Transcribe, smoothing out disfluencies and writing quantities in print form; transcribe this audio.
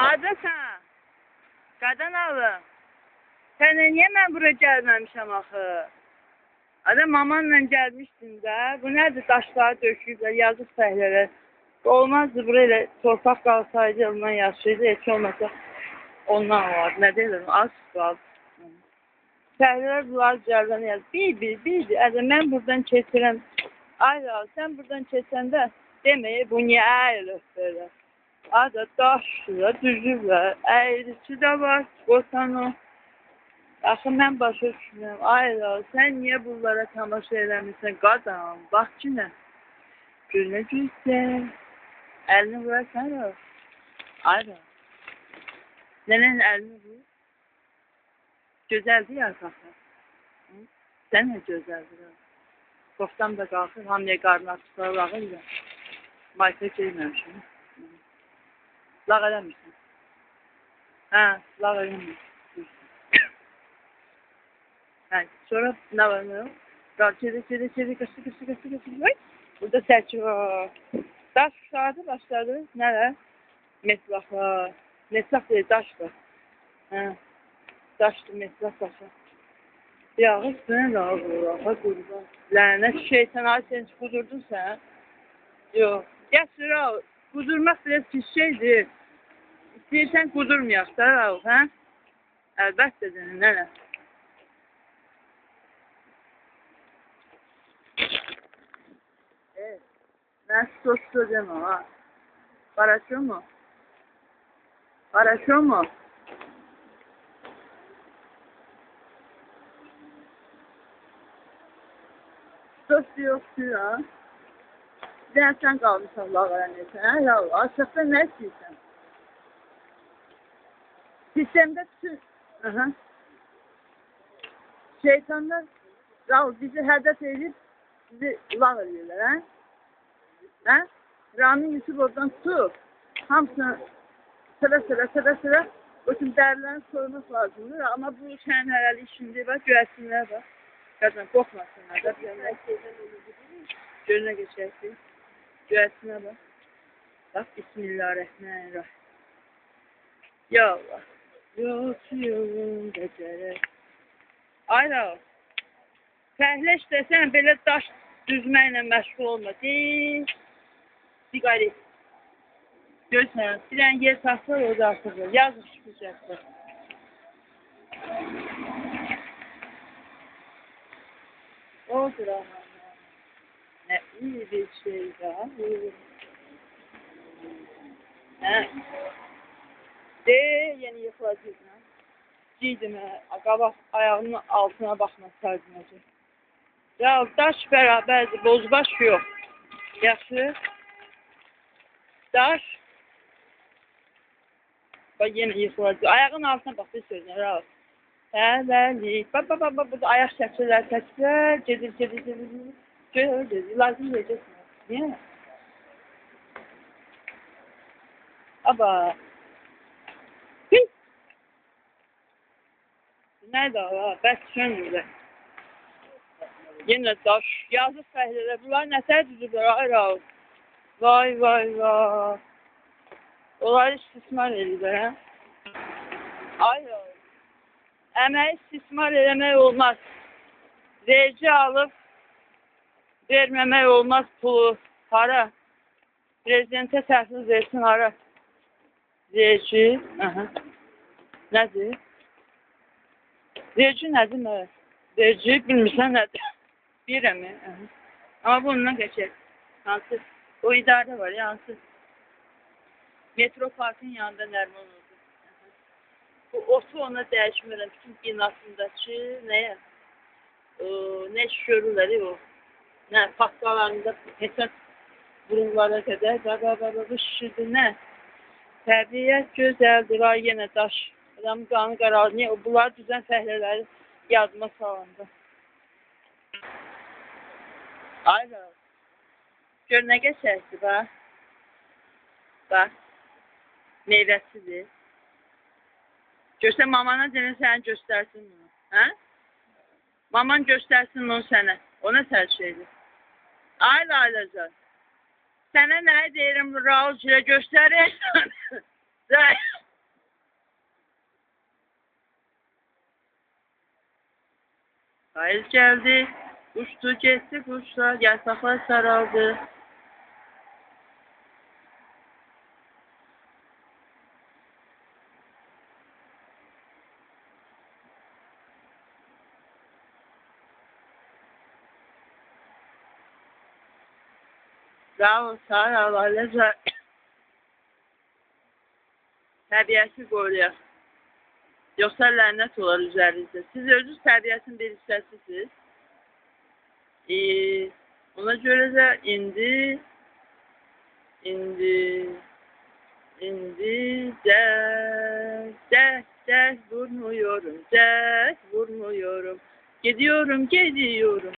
Hardasan? Qadan alım. Sən niyə mən bura gəlməmişəm axı? Adam mamanla gəlmişdin də. Bu nədir? Daşları döküblər, yazıq fəhlələr. Olmazdı, bura elə torpaq qalsaydı, ondan yaşaydı. Heç olmasa ondan olardı. Nə deyirəm? Az qaldı. Fəhlələr bunlar cərdən yaz. Bir. Ədə mən buradan keçirəm. Ay, sən buradan keçəndə deməyə, bu niyə əyilir belə? Ada daşdır, düzüblər. Əyrisi də var, qotan o. Axı mən başa düşmürəm. Ay, sən niyə bunlara tamaşa eləmirsən? Qadan, bax ki nə? Gör nə gözəl. Əlini vurarsan o. Ay, nənənin əlini vur. Gözəldir yarpaqlar. Sən nə gözəldir o. Qoftam da qalxır, hamıya qarnı açıqlar lağ eləyir. Mayka geyməmişim. Lağ eləmirsən. Hə, lağ eləmirsən. Hə, sonra nə var, nə yox? Gedir, gedir, qısı. Burada səki var. Daş uşadı, başladı. Nələr? Metlaqlar. Metlaq deyil, daşdır. Hə, daşdır, metlaq daşı. Yağış sənə də Allaha qurban. Lənət şeytan, ay sən qudurdun sən. Yox, gətir al. Qudurmaq biraz pis şeydir. İstəyirsən qudurmayaq da, Rauf, hə? Əlbəttə də, nənə. Mən sto demə, ha. Хорошо mu? Хорошо mu? Sto yoxdur, ha? Bir dənə sən qalmışsan lağ eləmirsən, hə? Ya Allah, aşağıda nə istəyirsən? Sistemdə bütün... Aha. Şeytanlar Raul, bizi hədəf edib, bizi lağ eləyirlər, hə? Hə? Ramin Yusuf oradan tutub, hamısını sıra, o üçün dərilərini soymaq lazımdır. Amma bu sənin hələlik işindir, bax, göyərsinlər, bax. Qadın, qorxmasınlar da. Görünə geçərsin. Göyərsinə bax. Bax, Bismillahirrahmanirrahim. Ya Allah. Yolçuyum gecərək. Ay Rauf, fəhlə işləsən, belə daş düzməklə məşğul olma. Siqaret. Görürsən, bir dənə yer tapsar, o da artıqdır. Yazıq şükür cəhətlər. Odur aman. Nə iyi bir şey daha. Hə? De, yenə yıxılacaq. Giydim, qabaq ayağının altına baxmasaydım acı. Ya, daş bərabərdir, bozbaş yox. Yaxşı. Daş. Bax, yenə yıxılacaq. Ayağının altına bax, bir sözünə, rahat. Hələlik. Bax, bax, bax, burada ayaq səksilər, səksilər. Gedir, gedir, gedir. Gedir, gedir. Lazım deyəcəksin. Niyə? Aba. Nədir ala? Bəs söndürlər. Yenə daş, yazıq fəhlələr. Bunlar nətər düzüblər, ay Rauf. Vay, vay, vay. Onları istismar edirlər, hə? Ay Rauf. Əməyi istismar eləmək olmaz. Vergi alıb verməmək olmaz pulu. Hara? Prezidentə təhvil versin, hara? Vergi. Aha. Nədir? Vergi nədir, nə? Vergi bilmirsən nədir? Bilirəm, amma bundan keçər. Hansı? O idarə var ya, hansı? Metro parkın yanında Nərman oldu. Bu otu ona dəyişmirəm. Bütün binasındakı nəyə? Nə iş görürlər o? Nə, paxtalarında hesab burunlara qədər. Baba, şişirdi, nə? Təbiət gözəldir, ay yenə daş. Adamın qanı qaraldı. Niyə? Bunlar düzən fəhlələri yadıma salındı. Ay Rauf. Gör nə qəşəngdir, bax. Bax. Meyvəsidir. Görsən, mamana demin sənə göstərsin bunu. Hə? Maman göstərsin bunu sənə. O nə sər şeydir? Ay Laylacan. Sənə nə deyirəm, Raul cürə göstərir. Payız geldi, uçtu gitti kuşlar, yapraklar sarardı. Bravo, sağ ol, Aleza. Təbiəti qoruyaq. Yoxsa lənət olar üzərinizdə. Siz özünüz təbiətin bir hissəsisiniz. Ona görə də indi dək vurmuyorum, dək vurmuyorum. Gidiyorum, gidiyorum.